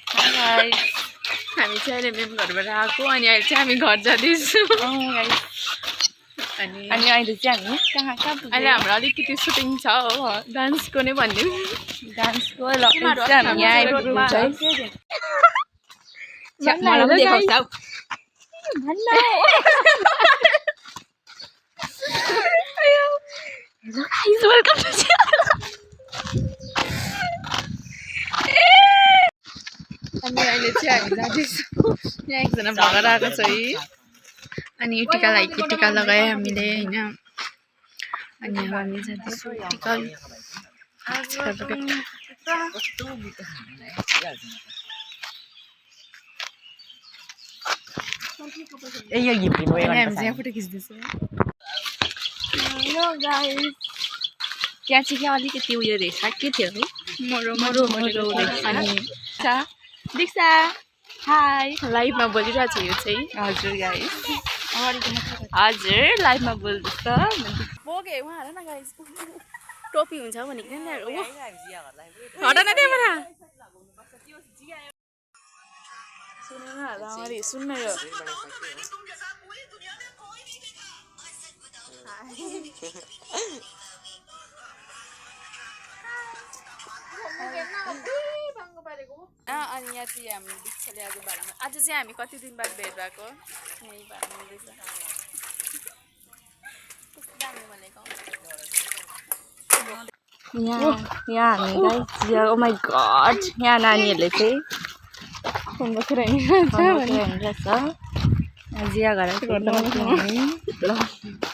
हामी चाहिँ अहिले मेम घरबाट आएको अनि अहिले चाहिँ हामी घर जाँदैछौँ अनि अहिले चाहिँ हामी कहाँ अहिले हाम्रो अलिकति सुटिङ छ हो डान्सको नै भनिदिउँ डान्सको हामी आइपुग्नु छ अनि अहिले चाहिँ हामी जाँदैछौँ यहाँ एकजना भएर आएको छ है अनि टिका लगायो हामीले होइन अनि हामी जाँदैछौँ टिका हामी चाहिँ फोटो खिच्दैछौँ त्यहाँ चाहिँ क्या अलिकति उयो रहेछ के थियो है मरो अनि दीक्षा हाई लाइभमा बोलिरहेको छ यो चाहिँ हजुर गाइस हजुर लाइभमा बोल्दैछ बोके उहाँ हेर न गाइस टोपी हुन्छ भनेको नि हट न त्यहाँबाट सुन न राम्ररी सुन्न यो अनि यहाँ चाहिँ हामी दीक्षाले आज भाडामा आज चाहिँ हामी कति दिन बाद भेट भएको यहीँ भाडा मिल्दैछ यहाँ हामी गाइस ओ माई गड यहाँ नानीहरूले चाहिँ बसेर हिँडिरहेछ जिया घर ल